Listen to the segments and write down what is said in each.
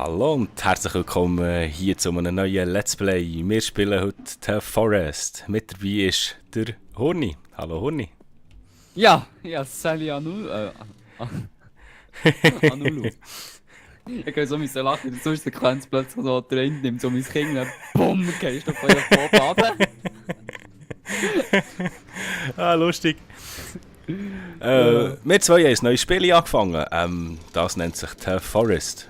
Hallo und herzlich willkommen hier zu einem neuen Let's Play. Wir spielen heute The Forest. Mit dabei ist der Horni. Hallo Horni. Ja, Sally Anulu. Ich kann so lachen, in der Sequenz plötzlich so Trend nimmt, so mein Kind, dann bumm, gehst du von ihr Kopf runter. Lustig. Wir zwei haben ein neues Spiel angefangen. Das nennt sich The Forest.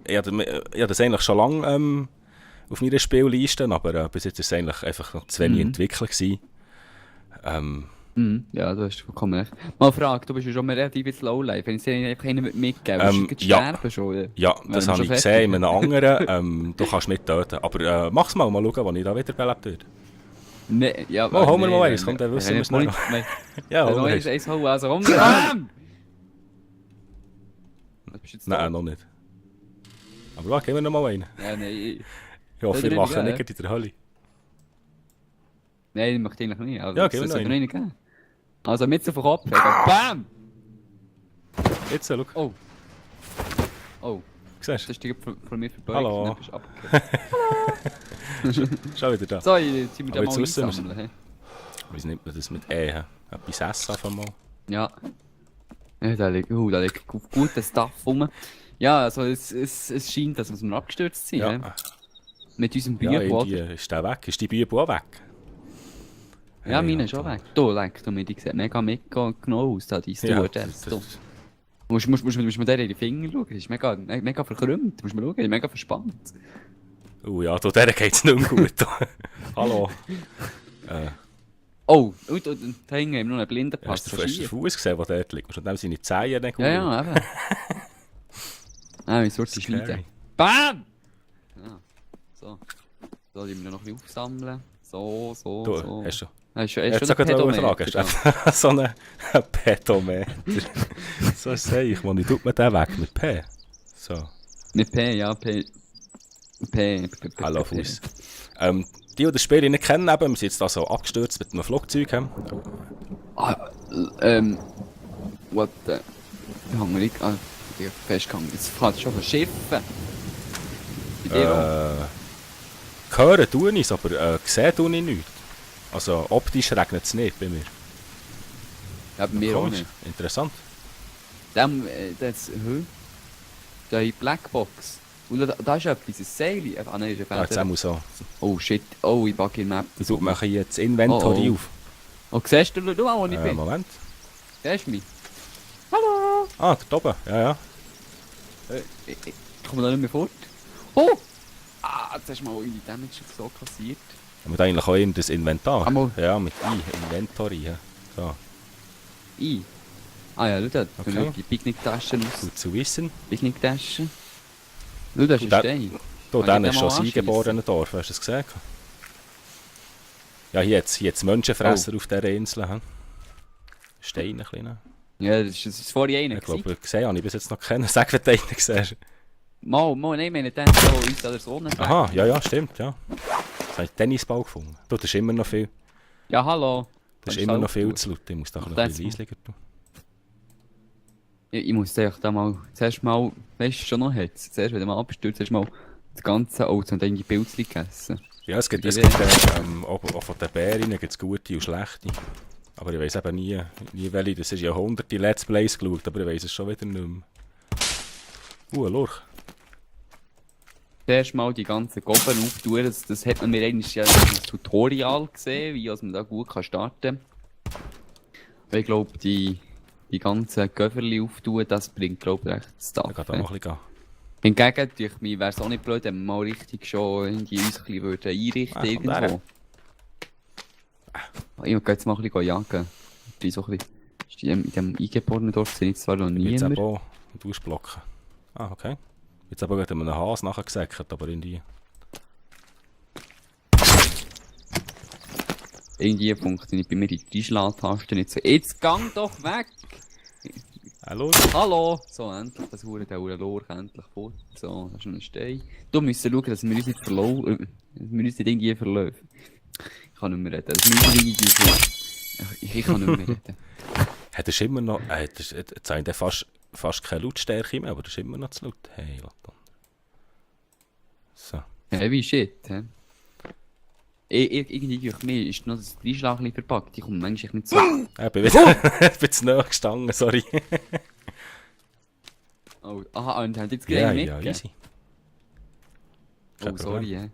Ich habe das eigentlich schon lange auf meiner Spielliste, aber bis jetzt war es eigentlich einfach noch zu wenig entwickelt gewesen. Ja, du hast vollkommen recht. Mal Frage, du bist ja schon relativ Lowlife, wenn ich dir einfach einen mitgeben willst du sterben schon? Ja, das habe ich gesehen in einem anderen. Du kannst nicht töten, aber mach's mal schauen, wann ich da wieder belebt werde. Nee, ja, holen wir mal eins, komm, dann wissen wir es noch. Ja, holen wir eins. Eins holen, also komm, BAM! Was bist du jetzt da? Nein, noch nicht. Aber warte, geben wir noch mal einen. Ja, nein. Ich hoffe, wir machen nicht in der Hölle. Nein, ich möchte eigentlich nicht. Also, ja, geben wir noch einen. Geben. Also mit auf den Kopf, BAM! Jetzt, schau. Oh. Oh. Siehst du? Das ist die von mir verbeugt. Hallo. Schau wieder da. So, jetzt sind wir da Aber mal jetzt einsammeln. Wie nimmt man das mit E? Etwas essen einfach mal. Ja. Ja, da liegt guter Stuff rum. Ja, also es scheint, dass wir abgestürzt sind. Ja. Mit unserem Ja, Bübo. ist der weg? Ist die Bübo auch weg? Ja, meine ist auch weg. Du, leck, die sieht mega genau aus, da, die Stewardess. Du musst mir der in die Finger schauen, die ist mega verkrümmt, musst mir schauen, die ist mega verspannt. Ja, der geht's nicht mehr gut. Hallo. Oh, und da hinten haben wir noch einen blinden Pass. Hast du den Fuß gesehen, der dort liegt? Und dann seine Zehen nicht gut. Ja, eben. Wie sollte ich schneiden? BAM! Ja, so. So, die müssen wir noch ein bisschen aufsammeln. So. Hast du? Hast du Jetzt schon eine Frage. Hast du so einen Pedometer? So sehe ich, wo tut man den weg mit P? So. Mit P, ja, P. Hallo Fuß. Die das Spiel nicht kennen, wir sind jetzt da so abgestürzt mit einem Flugzeug. What the... Ich habe nicht... ich bin festgehangen. Jetzt fährt schon verschiffen. Bei dir auch? Hören tue ich es, aber sehen tue ich nichts. Also optisch regnet es nicht bei mir. Ja, bei mir auch nicht. Interessant. Da ist die Blackbox. Und da ist etwas, ein Seil. Ah nein, ist ein Jetzt auch so. Oh shit, oh, ich packe in die Map. Das tut man jetzt das Inventory auf. Oh, siehst du auch, wo ich bin? Moment. Siehst du mich? Hallo! Ah, da oben, ja. Ich komme da nicht mehr fort. Oh! Jetzt hast du mal in Damage so kassiert. Haben wir da eigentlich auch in das Inventar? Einmal. Ja, mit I, Inventory. Ja. So. I? Ja, schau da, Okay. die Picknicktaschen aus. Gut zu wissen. Picknicktaschen. Schau, da ist ein Stein. Da, dann ist schon das das eingeborene Dorf, hast du das gesehen? Ja, hier jetzt Menschenfresser auf dieser Insel. Steine ein bisschen. Ja, das ist vorhin einer. Ich glaube, gesehen habe ich bis jetzt noch keinen. Sag, wenn du einen siehst. Mal, nein, ich meine, dann so uns an der Sonne. Aha, ja, stimmt, ja. Jetzt habe ich Tennisball gefunden. Das ist immer noch viel. Ja, hallo. Das ist immer noch viel zu laut. Ich muss da noch ein bisschen leislicher tun. Ich muss dir da mal, zuerst mal, weißt du schon noch jetzt, zuerst wenn du mal abstürzt, zuerst mal das ganze Auto und dann die Pilzchen gegessen. Ja, es gibt auch von den Bären gibt's gute und schlechte. Aber ich weiss eben nie welche. Das ist ja hunderte Let's Plays geschaut, aber ich weiss es schon wieder nicht mehr. Ein Lurch. Zuerst mal die ganzen Gobben auftun, das hat man mir eigentlich ja im Tutorial gesehen, wie man da gut starten kann. Ich glaube, die ganzen Göfferli auftun, das bringt, glaube ich, recht Stuff. Da geht auch noch ein bisschen. Hingegen, durch mich wäre es auch nicht blöd, wenn wir mal richtig schon irgendwie uns ein bisschen einrichten irgendwo. Ich gehe jetzt mal ein bisschen jagen. Die so ein bisschen, in dem eingeborenen Dorf sind jetzt zwar noch Jetzt niemand. auch ausblocken. Ah, okay. Jetzt aber gerade einem Hase nachher gesäckert, aber in die. Irgendwie funktioniert bei mir die Einschlagtaste nicht so. Jetzt gang doch weg! Hallo? Hallo! So, endlich das der Lorch endlich fort. So, da ist noch ein Stein. Du müssen schauen, dass wir uns nicht verlaufen. Wir müssen nicht irgendwie verlaufen. Ich kann nicht mehr reden. Das müssen wir irgendwie. Ich kann nicht mehr reden. Hat er immer noch. Jetzt haben fast keine Lautstärke mehr, aber das ist immer noch zu laut. Hey, Latte. So. Heavy shit, hä? Irgendwie durch mich ist noch das Dreischlag verpackt. Ich komme manchmal nicht so. Ich bin wieder ich bin zu nahe gestanden, sorry. Oh, aha, und habt ihr jetzt Ja, gerade ja, easy. Kein Oh, Problem. sorry, hä?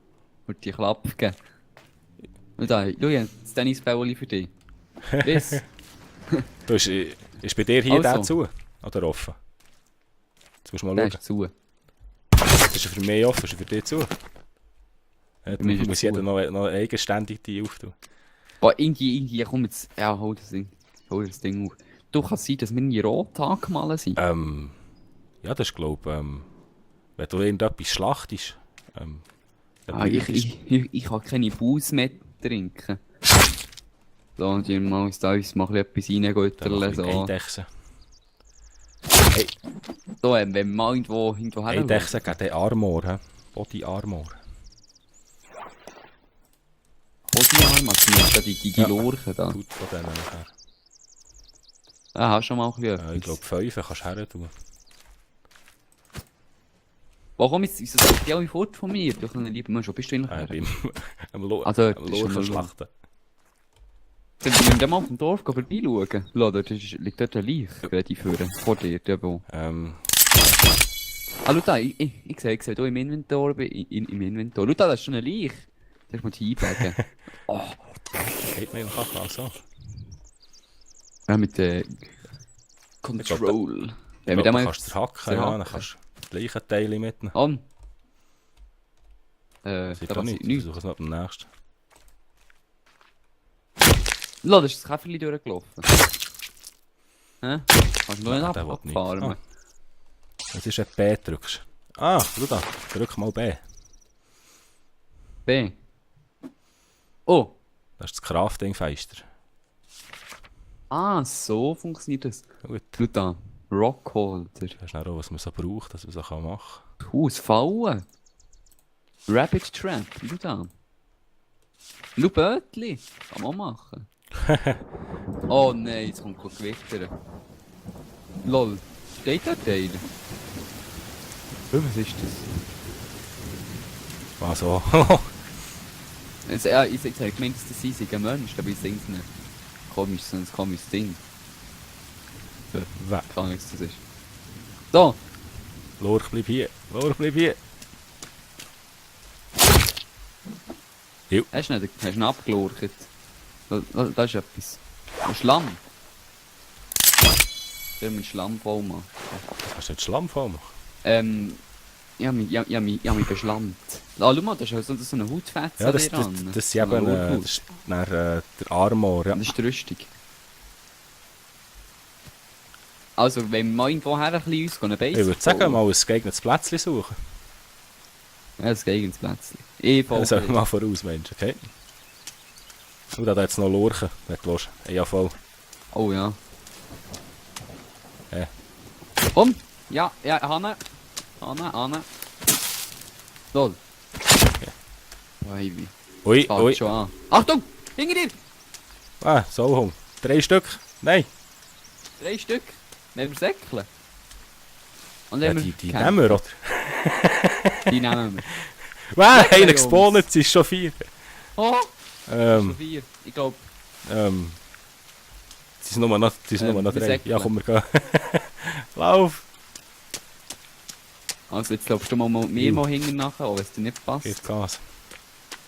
Und die Klappe geben. Und da, schau, das Tennisbälle für dich. Bis. Du, ist bei dir hier Also. der zu? Oder offen? Jetzt musst du mal Der schauen. ist zu. Das ist für mich offen, ist für dich zu. Ja, Für mich ist muss es jeder zu. noch eigenständig die auftun. Boah, irgendwie, komm jetzt. Ja, hol das Ding auf. Du, kann es sein, dass wir in rot angemalt sind? Ja, das ist glaube wenn du irgendetwas schlachtest. Dann Ah, ich kann keine Bus mehr trinken. So, und ich mal uns da uns mal etwas dann reingütteln. So, Eidechsen. so wenn wir mal irgendwo her. Eidechsen geben den Armor, he? Body Armor. Bodyarm, also die Ja. Lurchen da. Tut von denen nachher. Ah, hast du schon mal ein bisschen Ich glaube 5 kannst du her tun. Warum ist wieso sagt die alle fort von mir? Du kannst lieber mal schon, bist du eigentlich her? Beim Also, Lurchen schlachten. Sollen wir dann mal auf dem Dorf vorbeischauen? Schau, dort liegt dort ein Leich, relativ vor dir, der wo. Ah, schau da, ich sehe hier im Inventar, im Inventar. Schau da, das ist schon ein Leich. Das muss ich einpacken. Oh, Geht mir einfach auch so. ja, mit der Control. Wenn wir Ja, den mal kannst du hacken, ja, dann kannst du die gleichen Teile mitnehmen. an. Sieht Da doch passiert nicht, nichts. versuch es noch beim nächsten. Schau, da ist das Käferli durchgelaufen. Hä? Kannst du noch nicht Der will nicht. abfahren? Das ist ein B drückst. Schau da, drück mal B. B. Oh. Das ist das Crafting-Fenster. Ah, so funktioniert das. Gut. Schau da. Rockholder. Das ist dann auch, was man so braucht, dass man so machen kann. Haus, Fallen. Rabbit Trap. Schau da. Schau, Bötli. Kann man auch machen. Oh nein, jetzt kommt Gewitter. Lol. Steht da Teil? Was ist das? Also, Also, ja, ich habe gemeint, dass das ein Mensch, aber ich denke nicht. So ein komisches Ding. weg. Keine Ahnung, was das ist. So, Lurch, bleib hier. Lurch, bleib hier. hast du ihn abgelurcht? Das ist etwas. Ein Schlamm. Ich will einen Schlammbaum machen. Hast du den Schlamm voll machen? Ich habe mich beschlammt. Ah, schau mal, das ist so eine Hautfetzen Ja, das dran. ist eben das ist dann, der Armor. Ja. Das ist die Rüstung. Also, wenn wir mal irgendwo her ein bisschen uns eine Base Ich würde sagen, mal ein geeignetes Plätzchen suchen. Ja, das geht ins Plätzchen. Ich Das soll mal voraus, Mensch, okay? Und da hat jetzt noch Lurchen, wenn du willst. Ja, voll. Oh ja. Komm! Ja, Hanne. Lol. Baby. Ui, Fängt ui. schon an. Achtung! Hinter dir! Sauhung. 3 Stück. Nein. 3 Stück. Nehmen wir Säckle. Und Ja, nehmen die nehmen wir, oder? Die nehmen wir. Einer Jungs. gespawnt, es ist schon 4. Oh! Schon Sie 4. Ich glaube, sind nur noch 3. wir Ja, komm, wir gehen. Lauf! also jetzt glaubst du mal mit mir mal hinten nachher, auch wenn es dir nicht passt. Geht Gas.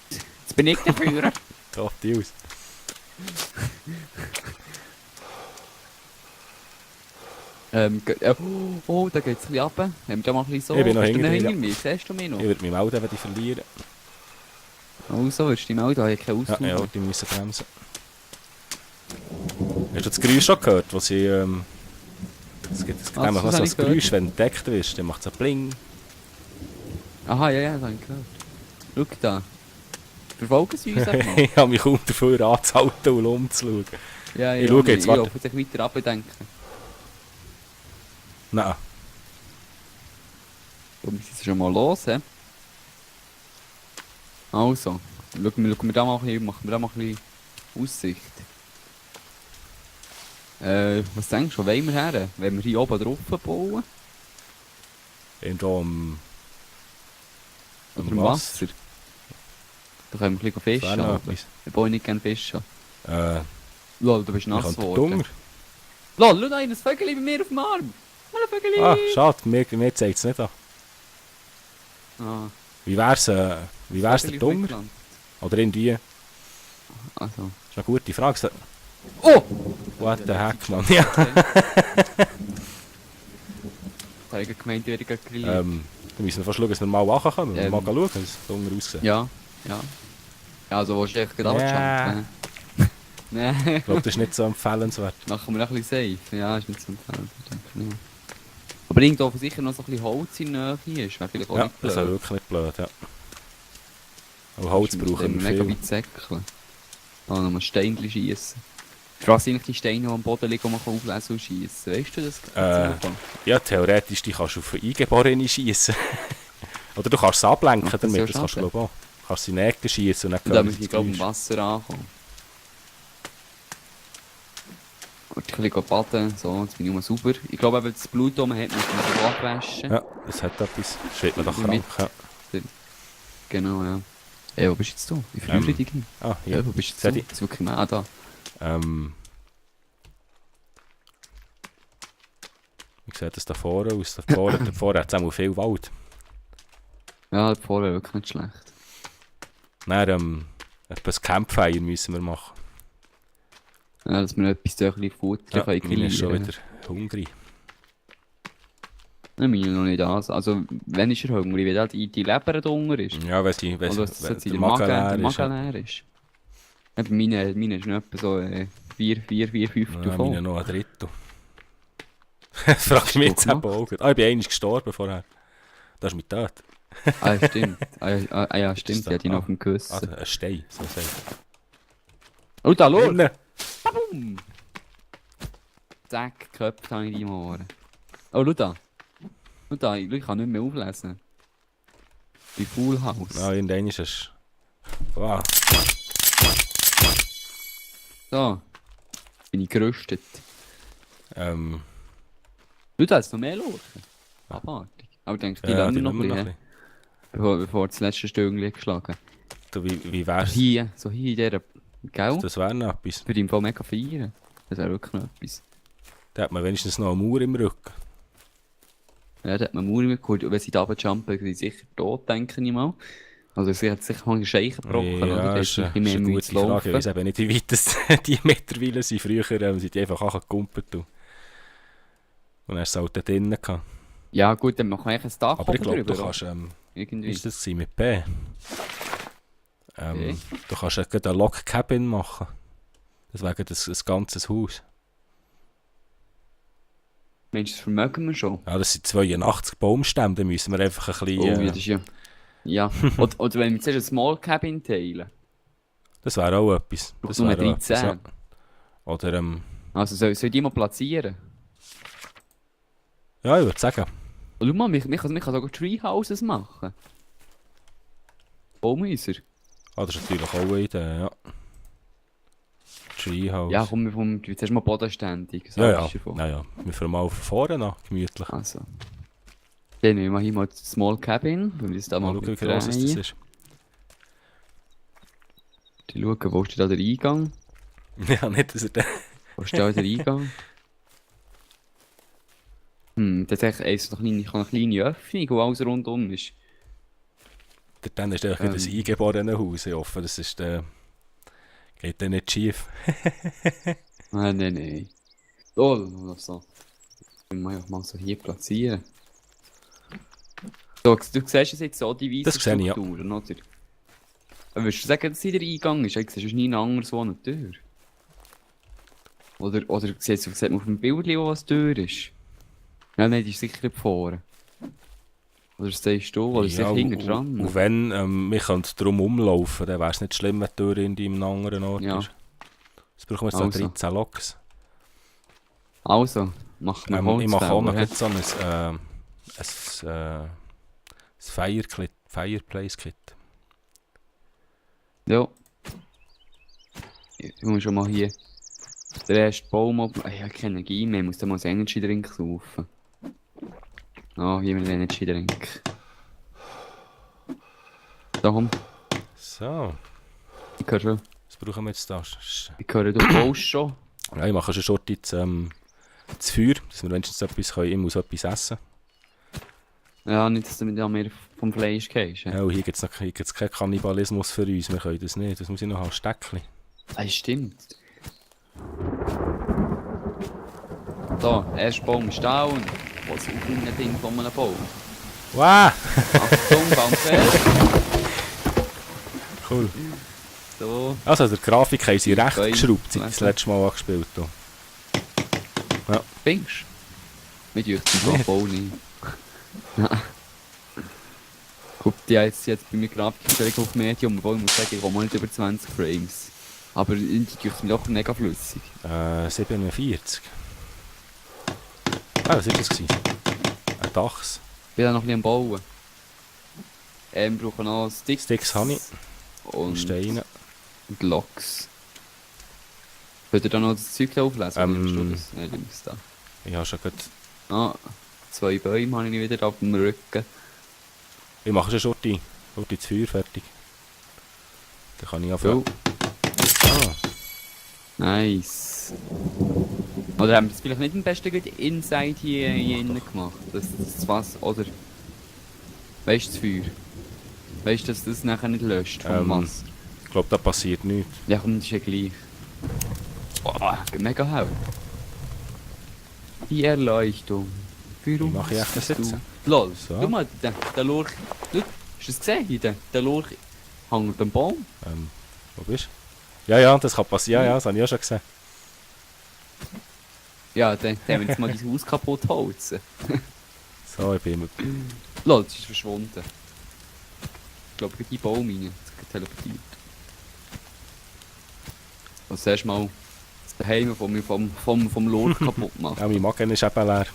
Jetzt bin ich der Führer. Top die aus. Oh, da geht's ein bisschen runter. Haben wir da mal ein bisschen so. Ich bin noch Bist du hinter dir, hinter ja. mir? Siehst du mich noch? Ich würde mich melden, wenn ich verliere. Also, würdest du dich melden? Ich habe keine Ja, Ausdauer. ja, die müssen bremsen. Hast du das Geräusch schon gehört, wo sie... es gibt Ah, nämlich noch das so habe ein ich gehört. Geräusch, wenn du entdeckt wirst, dann macht es ein Bling. Aha, ja, das habe ich gehört. Schau da. Verfolgen sie uns einfach mal? Ich habe mich kaum dafür anzuhalten und umzuschauen. Ja, Ich schaue jetzt, Ich warte. hoffe, sich weiter abdenken. Nein. So, wir sind schon mal los, hä? Also, schauen wir da mal ein bisschen, machen wir da mal ein bisschen Aussicht. Was denkst du, wo wollen wir her? Wenn wir hier oben drauf bauen? Irgendwo am... Oder im Wasser. Da können wir ein bisschen Das fischen. wäre noch Aber etwas. ich will nicht gerne fischen. Äh, Lol, du bist wir nass können den geworden. Dunger. Lol, schau da, ein Vögel bei mir auf dem Arm. Hallo Vögel. Ah, schade, mir zeigt es nicht an. Ah, Wie wär's der Vögel auf mich Dunger? gelandet. Oder irgendwie? Das Also. ist eine gute Frage. Oh! What the heck, Mann? Ja. Da habe ich gemeint, ich werde grilliert. Dann müssen wir fast schauen, dass wir mal wachkommen. Wir mal schauen, wie es Dunger aussieht. Ja, ja. Ja, also willst du echt gerade Ja. abjumpen? Nein. Ich glaube, das ist nicht so empfehlenswert. Machen wir noch ein bisschen safe. Ja, ist nicht so empfehlend. Aber irgendwo sicher noch so ein bisschen Holz in der Nähe ist, wäre vielleicht auch Ja, nicht das ist blöd. wirklich nicht blöd, ja. Aber Holz brauchen wir mega viel. weit säckeln. Da noch ein Steinchen schiessen. Was sind eigentlich die Steine, die am Boden liegen, die man auflesen und schiessen? Weißt du das? Ja, theoretisch die kannst du auf Eingeborene schiessen. Oder du kannst es ablenken Macht das damit, so das kannst du Schaden? glaube ich auch. Du kannst sie in die Ecke schiessen und dann Und da hören muss sie ich glaube im Geräusch. Wasser ankommen. Und ein bisschen baden, so, jetzt bin ich immer sauber. Ich glaube, wenn das Blut oben hat, muss man es abwaschen. Ja, das hat etwas. Das wird man doch Mit- krank. Ja. Genau, ja. Ey, wo bist jetzt du? Ich fühle dich. Ah, Ja, ja. wo bist jetzt Seht du? ihr? Das ist wirklich nah da. Wie sieht das da vorne aus? Da vorne hat es auch viel Wald. Ja, da vorne wirklich nicht schlecht. Dann, etwas Campfire müssen wir machen. Ja, dass wir etwas so ein bisschen Futter Ja, können ich bin schon grillieren. wieder hungrig. Nein, meine noch nicht an. Also, wenn ist er hungrig? Wenn die Leber drunter ist? Ja, wenn Oder dass der Magen leer ist? Ja, bei meine ist noch etwa so 4, 5 Ja, voll. meine noch ein Drittel. Das frage ich mich jetzt eben auch. Ah, ich bin einmal gestorben vorher. Das ist mein Tod. Ah, ja, stimmt. Ja, stimmt. Ist Die hat ihn da? auf dem Gewissen. Ein Stein, so sagt Oh, da, los! er. Boom! Zack, geköpft habe ich die Ohren. Oh, schau da. Schau da, ich kann nicht mehr auflesen. Bei Full House. Ah, irgendwann ist es... Wow. So. Bin ich gerüstet. Ähm, Schau da, ist noch mehr Lurchen. Abartig. Aber ich denke, die ja, lassen die wir noch lassen wir ein bisschen, bevor das letzte Stüngli geschlagen. Du, wie wär's? Hier, so hier in dieser... Gell? Das wäre noch etwas. Würde ich im Fall mega feiern. Das wäre wirklich noch etwas. Da hat man wenigstens noch eine Mauer im Rücken. Ja, da hat man Mauer mitgeholt. Und wenn sie da runterjumpen, sind sie sicher tot, denke ich mal. Also sie hat sicher mal einen Scheichen gebrochen, oder? Ja, Da das ist ist ein bisschen mehr eine Mühe gute zu Frage. Ich laufen. weiss eben nicht, wie weit das die mittlerweile sind. Früher sind die einfach angekumpelt. Und dann hast du es halt da drinnen gehabt. Ja gut, dann machen wir eigentlich ein Dach Aber ich glaube, drüber, du oder? kannst... Irgendwie. Ist das gewesen mit B? Okay. Du kannst gerade eine Log Cabin machen. Deswegen das ganze Haus. Mensch, das vermögen wir schon. Ja, das sind 82 Baumstämme, da müssen wir einfach ein bisschen... Oh, ja, das ist ja... Ja. oder wenn wir zuerst eine Small Cabin teilen. das wäre auch etwas. Das Nur wäre auch 13. etwas, ja. Oder Also soll ich die mal platzieren? ja, ich würde sagen. Oh, schau mal, man kann sogar Treehouses machen. Baumhäuser. Ah, das ist natürlich auch eine Idee, ja. Treehouse. Ja, komm, wir zuerst mal bodenständig. So ja. ist er von. Ja, ja. Wir fahren mal von vorne an, gemütlich. Also. Dann nehmen wir hier mal die Small Cabin. Wenn wir das da Mal mal schauen, wie groß das drehen. ist. Die schauen, wo ist da der Eingang? Ja, nicht, dass er den... Wo ist da der Eingang? Das ist echt eine kleine Öffnung, wo alles rundum ist. Dann ist einfach das eingeborene Haus offen. Das ist geht dann nicht schief. Nein. Oh, so. Ich muss einfach mal so hier platzieren. So, du siehst es jetzt so, die Das weißen sehe ich, ja. Strukturen, oder? Aber würdest du sagen, dass hier der Eingang ist? Ich sehe nie anders wo eine Tür. Oder sieht man auf dem Bild, wo was Tür ist? Ja, nein, die ist sicher nicht vorne. Oder stehst du, oder sicher hinten dran? Und wenn wir könnten drum umlaufen, dann wäre es nicht schlimm, wenn die Tür in einem anderen Ort Ja. ist. Jetzt brauchen wir so Also. 13 Loks. Also, machen wir Ich mache auch noch Holzfäller, jetzt so ein Fireplace-Kit. Ja. Ich muss schon mal hier den ersten Baum ab... Ich habe keine Energie mehr, ich muss da mal einen Energy Drink saufen. Ah, hier mit einem Energy Drink. Da komm, So, ich höre schon. was brauchen wir jetzt da? Ich höre, du baust schon. Ja, ich mache schon Short jetzt das Feuer, dass wir wenigstens etwas können. Ich muss etwas essen. Ja, nicht, dass du mit mehr vom Fleisch gehst. Ja, und hier gibt es keinen Kannibalismus für uns, wir können das nicht. Das muss ich noch haben, Steckchen. Ah, stimmt. Da, erster Baum ist da und was ist ein Ding von einem Baum? Wow! Achtung, Baum fällt. Cool. So, Also, der Grafik haben sie recht Bein geschraubt, seit ich das lesen. letzte Mal angespielt habe. findest du? Mir dürfte den Baum nicht. Ja. Guck, die haben jetzt bei mir Grafikstellung auf Medium, obwohl ich muss sagen, ich komme nicht über 20 Frames. Aber die dürfte mir doch mega flüssig. 47. Ah, was war das? Ein Dachs. Ich bin da noch ein bisschen am Bauen. Wir brauchen noch Sticks. Sticks habe ich. Und Steine. Und Loks. Könnt ihr da noch das Zeug da auflesen? Oder nimmst du das? Nein, du nimmst da. Ich habe schon gerade... Ah, 2 Bäume habe ich wieder auf dem Rücken. Ich mache schon Schurti. Schurti das Feuer fertig. Dann kann ich anfangen. Oh, nice. Oder haben wir es vielleicht nicht am besten gut Inside hier innen gemacht? Das was, oder... Weißt du, das Feuer? Weißt du, dass das nachher nicht löscht vom Wasser? Ich glaube, da passiert nichts. Ja komm, das ist ja gleich. Boah, mega hell. Die Erleuchtung. Für Wie mache ich echt das jetzt? Lol, So. schau mal, der Lurch... Schau, hast du es gesehen? Der Lurch hängt am Baum. Wo bist du? Ja, ja, das kann passieren. Ja, ja, das habe ich auch schon gesehen. Ja, dann haben wir jetzt mal dein Haus kaputt holzen. So, ich bin immer... Lol, es ist verschwunden. Ich glaube, die Baum rein. Es hat teleportiert. Also zuerst mal das Daheim vom Lord kaputt machen. Ja, mein Magen ist eben leer.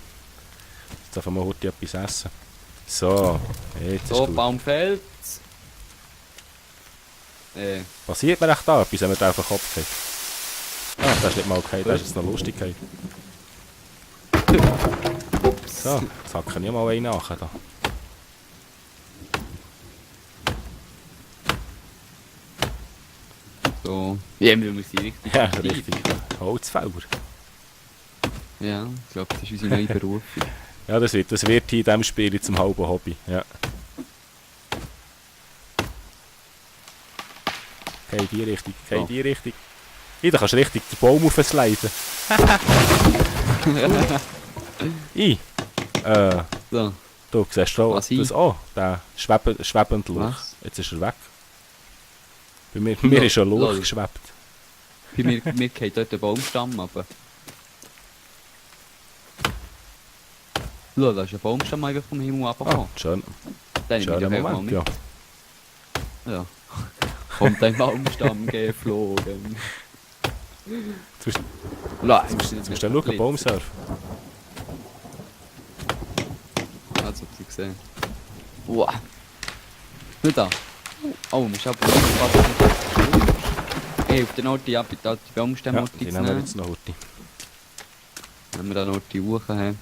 Jetzt darf ich mal heute etwas essen. So, jetzt So, ist gut. Baum fällt. Passiert mir echt da etwas, wenn man da auf den Kopf geht? Ah, das ist nicht mal okay, das ist jetzt noch Lustigkeit. Ups. So, jetzt hacke ich mal einen nach. Da. So. Ja, wir müssen richtig. Ja, aktiv. richtig. Holzfäller. Ja, ich glaube, das ist unsere neue Berufung. Ja, das wird hier in diesem Spiel zum halben Hobby. Ja. Geh in die Richtung, geh in die Richtung. Da kannst du richtig den Baum aufsliden. So. Du siehst schon, Was das der schwebende Lurch. Was? Jetzt ist er weg. Bei mir ist schon ein Lurch Lol. geschwebt. Bei mir geht dort der Baumstamm runter. Schau, da ist ein Baumstamm einfach vom Himmel runtergekommen. Schön. Den nehme ich Schöner doch einfach Moment, mal ja. mit. Ja. Kommt ein Baumstamm geflogen. Jetzt musst du schauen, Baumsurf. Also, habt ihr gesehen. Wow. Nur da. Oh, wir schauen mal. Hey, auf den Ort, ja, bitte die Baumstämme Ja, Orte die zu nehmen wir nehmen. jetzt noch heute. Wenn wir da noch die Uhr haben.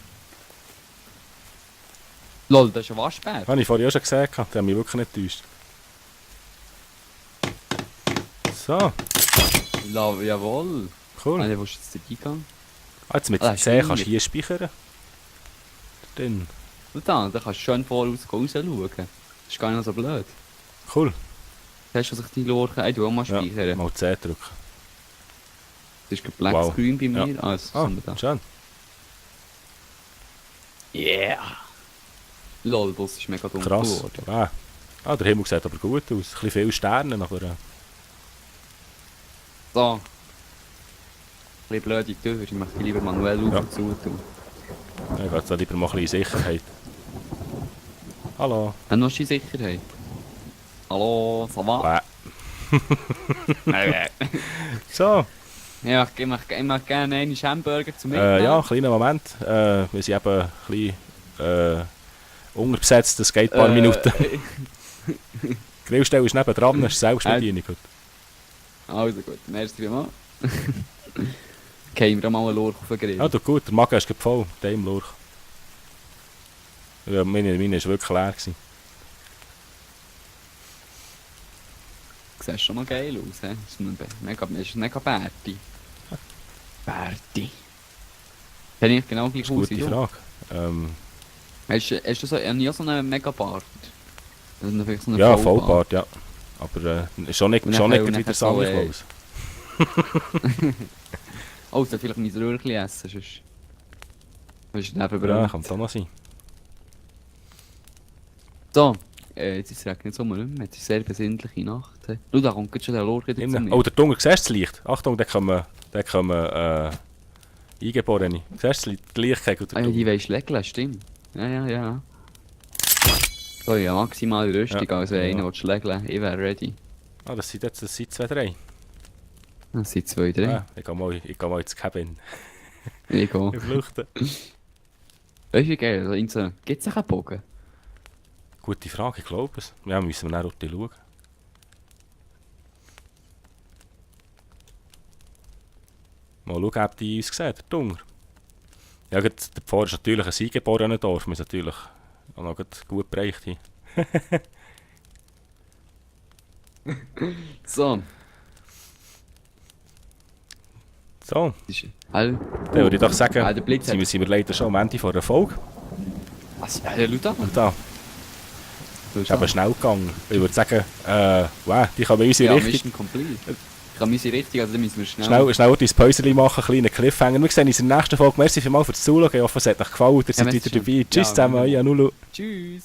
Lol, das ist ein Waschbär. Habe ich vorhin auch schon gesehen, der hat mich wirklich nicht enttäuscht. So, Jawohl. cool. Wo ist jetzt der Giga? Jetzt mit Ah, dem C ist kannst du hier. hier speichern. Dann. Und da kannst du schön voraus rausschauen. Das ist gar nicht so blöd. Cool. Hast du sich die Lorchen... Ey, du auch mal Ja, speichern. mal C drücken. Das ist Black Wow. Screen bei mir. Ja. Also, Ah, sind wir da. schön. Yeah! Lol, das ist mega dunkel Krass. geworden. Der Himmel sieht aber gut aus. Ein bisschen viele Sterne, aber... So. Ein bisschen blöde Tür. Ich möchte lieber manuell auf Ja. und zu tun. ich gehe jetzt lieber mal ein bisschen in Sicherheit. Hallo. Dann noch die Sicherheit. Hallo, ça va? So, Ja, ich mach gerne einen Hamburger zum Mittag. ja, kleiner Moment. Wir sind eben ein bisschen unterbesetzt, das geht ein paar Minuten. Die Grillstelle ist nebendran, das ist Selbstbedienung. Also gut, merci vielmals. Gehen wir mal einen Lurch auf den Grill. Ja, du gut, der Magen ist gerade voll, der im Lurch. Ja, meine war wirklich leer gewesen. Sieht schon mal geil aus, hä? Ist mega Bärti. Bärti. Kenn ich genau gleich Das ist eine aus wie gute du. Frage. Hast du so, nie so einen Megabart? Also vielleicht so einen Ja, Vollbart, ja. Aber schon nicht, Und schon nachher- nicht und wieder nachher so, Sammelklaus. Oh, ich soll vielleicht mein Röhrchen essen, sonst... Sonst Ja, nebenbei. kann es auch noch sein. So, jetzt ist es regnet so nicht mehr. Es ist eine sehr besinnliche Nacht. He. Schau, da kommt gerade schon der Lord wieder zu mir. Oh, der Dunkel, siehst du das Licht? Achtung, da kommen Eingeborene. Siehst du die Lichtkegel? Ah ja, die wollen schlägeln, stimmt. Ja. So, ja, maximale Rüstung, Ja, also wenn ja. einer will schlägeln, ich wäre ready. Ah, das sind 2, 3. Das sind 2, 3. Ah, ich gehe mal ins Cabin. Ich gehe. Ich flüchte. Weißt du wie geil? Also, so, gibt es einen Bogen? Gute Frage, ich glaube es. Ja, müssen wir dann schauen. Mal schauen, ob die uns sehen, der Dunger. Ja, der Pfarrer ist natürlich ein eingeborener Dorf. Wir sind natürlich auch noch gut bereicht hier. So. So, Das ist... Dann dann würde ich doch sagen, der Blitz sind hat... wir leider schon am Ende von der Folge. Was? Ja, schau da. Und da Du ist eben schnell gegangen. Ich würde sagen, wow, die kommen in unsere Ja, Richtung. Mission complete. Ich kann unsere Richtung, also dann müssen wir schnell... Schnell dein Päuschen machen, einen kleinen Cliffhanger. Wir sehen uns in der nächsten Folge. Merci vielmals fürs Zuschauen. Ich hoffe, es hat euch gefallen. Ihr seid merci wieder schon. dabei. Tschüss Ja, zusammen, euer Nulu. Tschüss.